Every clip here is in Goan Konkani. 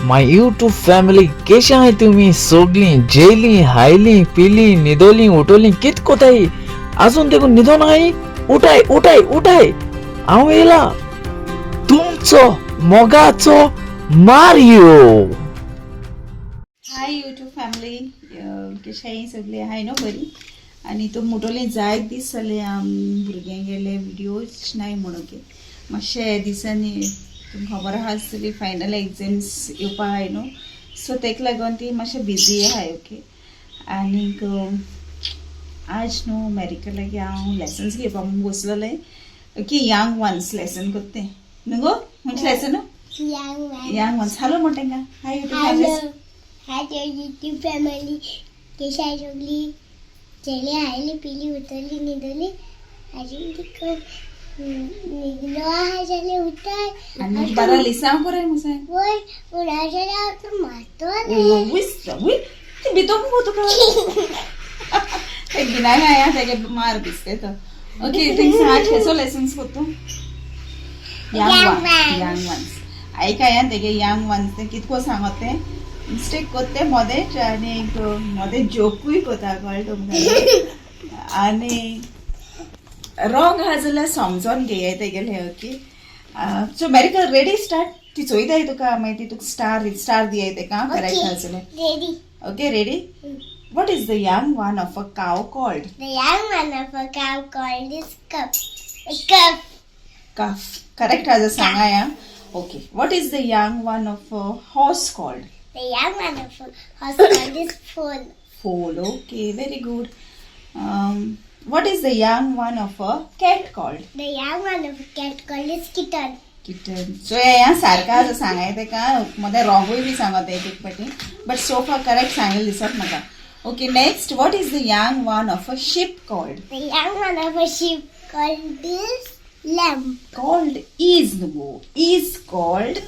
My YouTube family, केशे आहाय तुमी सोगलीं? जेयलीं, हायलीं, पिलीं, न्हिदोलीं, उठोलीं, कित कोताय? आजून देखून न्हिदोन आहाय? उठाय, उठाय, उठाय, हांव येयला तुमचो मोगाचो मारियो. हाय यूट्यूब फॅमिली, कशें सगळीं आहाय न्हू बरी? आनी तुमी मुटोली जायत दीस जाले आम भुरग्यांक गेले व्हिडियोज नाय म्हणून की मातशे दिसांनी तुमकां खबर आहा आसतली, फायनल एग्जाम्स येवपा आहाय न्हू, सो तेका लागून ती मातशें बिजी आहाय. ओके, आनीक आज न्हू अमेरिका लागीं हांव लेसन्स घेवपा म्हूण बसलोलें. ओके, यंग वन्स लेसन कोत्ता न्हू गो? खंयचें lesson? Young one. Young ones. Hello म्हण तेंका. हाय YouTube family. Hello. Hello YouTube family. केशा सगळी? जेली, आयली, पिली, उठली, न्हिदली. अजून तिकून न्हिदलो आहा जाल्यार उठाय. आनी बरा लिसांव कोराय मुसाय. वय, उडा जाल्यार हांव तुका मारतलें. वय, ती भितो मुगो तुका. ते गिनाय आया तेगे मार दिसते तो. ओके, थिंग आज खेसो लेसन्स कोत्तू? Young Young one. Ones. Young ones. आयकाया, तेगे यंग वन्स ते कितको सांगत ते मिस्टेक कोत्ते मदेच आनी एक मदें जोकूय कोता, कळ्ळें तुमकां? आनी रॉंग आहा जाल्यार समजोन घेयाय तेगेलें. ओके, सो मेरिका, रेडी, स्टार्ट. ती चोयताय तुका, मागीर ती तुका स्टार स्टार दियाय तेका करेक्ट आहा जाल्यार. Ready. Okay, ready? What is the young one of a cow called? The young one of a cow called is cub. A cub. Calf. Correct आहा सांगा या. Okay. What is the young one of a horse called? The young one of a horse called is foal. Foal. Okay, very good. What is the young one of a cat called? The young one of a cat called is kitten. Kitten. So हें सारकें आसा सांगाय तेका. मदें रॉंगूय बी सांगता एक एक पाटी, बट सो फार करेक्ट सांगलें दिसत म्हाका. Okay, next, what is the young one of a sheep called? The young one of a sheep called is lamb. Called is न्हू, is called.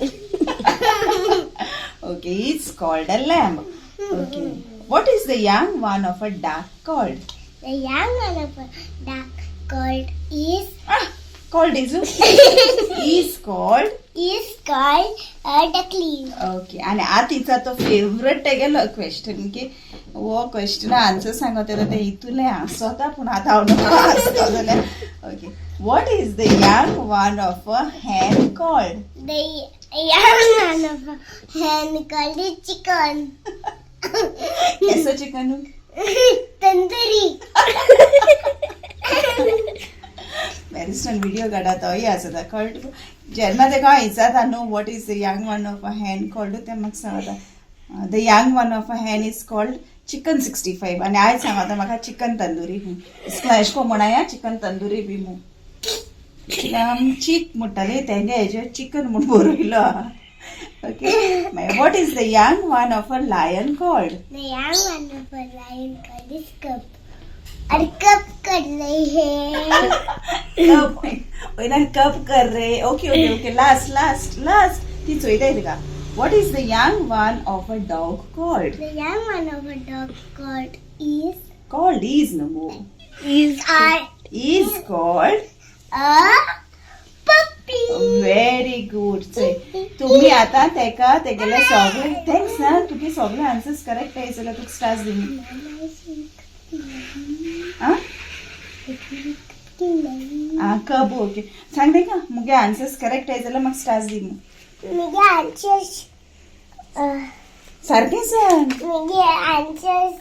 Okay, is called a lamb. Okay, what is the young one of a duck called? The young one of a duck called is called is, is called? Is called a duckling. Okay, आनी आतां तिचा तो फेवरेट तेगेलो क्वेश्चन की हो क्वेश्चन आन्सर सांगत ते हितूले हांसता, पूण आतां हांव न्हू हांसता जाल्यार. Okay, what is the young one of a hen called? The young one of a hen called is chicken. केसो चिकन? Tandoori. बॅरिस्टन व्हिडिओ काडा, तोय आसता, कळ्ळें तुका? जेन्ना तेका हांव विचारता न्हू, what is the young one of a hen called, तें म्हाका सांगता, the young one of a hen is called chicken 65. आनी आयज सांगता म्हाका चिकन तंदुरी. एशें कोन्न म्हणया चिकन तंदुरी बी म्हूण चीक म्हणटाली तेंगे हेजेर चिकन म्हूण बरयलो. ओके, मागीर what is the young one of a lion called? The young one of a lion called is cub. और कब कर रहे हैं? कब वयल्यान कब कर रे. Okay okay okay last, last, last. ती चोयताय तुका. What is the young one of a dog called? The young one of a dog called is called is न्हू. Is a is called a puppy. Very good. चोय, तुम्ही आतां तेका तेगेले सगळे, thanks ना, तुगे सगळे आन्सर्स करेक्ट आहाय जाल्यार तुका स्टार्स दिनी. आं आं, कब. ओके, सांग तेका, मुगे आन्सर्स करेक्ट आहाय जाल्यार म्हाका स्टार्स दी म्हूण. मुगे आन्सर्स सारकें सांग. मुगे आन्सर्स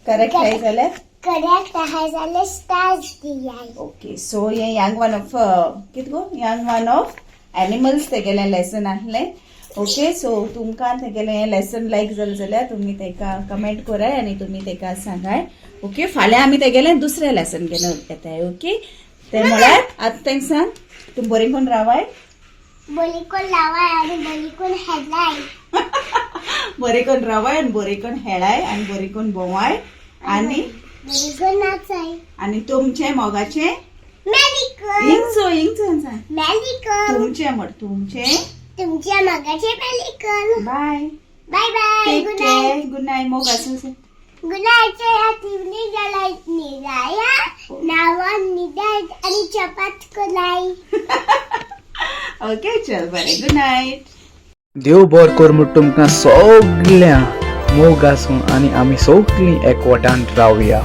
करेक्ट आहाय जाल्यार करेक्ट आहाय जाल्यार स्टार्स दियाय. ओके, सो हे यंग वन ऑफ कित गो, यंग वन ऑफ एनिमल्स तेगेलें लेसन आहलें. ओके, सो तुमकां तेगेलें हें लेसन लायक जालें जाल्यार तुमी तेका कमेंट कराय आनी तुमी तेका सांगाय. ओके, फाल्यां आमी तेगेलें दुसरें लेसन घेवन येताय. ओके, तें म्हळ्यार आतां तेंका सांग, तुमी बरें करून रावाय. बरी कोण लावाय आणि बरी कोण हेडलाय. बरें करून रावाय आनी बरें करून हेळाय आनी बरें करून भोंवाय आनी बरी कोण नाचाय. आनी तुमचें मोगाचें मेडिकल. हिंगचो हिंगचो सांग. मेडिकल. तुमचें म्हण, तुमचें. तुमच्या मगाचे medical. Bye. Bye bye. Take good night. Care, good night. मोग आसूं. Good night. निजाय निजाया नावान निजाय आणि चपात कोलाई. ओके, चल बरें, गुड नायट. देव बरो कर म्हूण तुमकां सगळ्यां मोग आसूं आनी आमी सगळीं एकवटान रावया.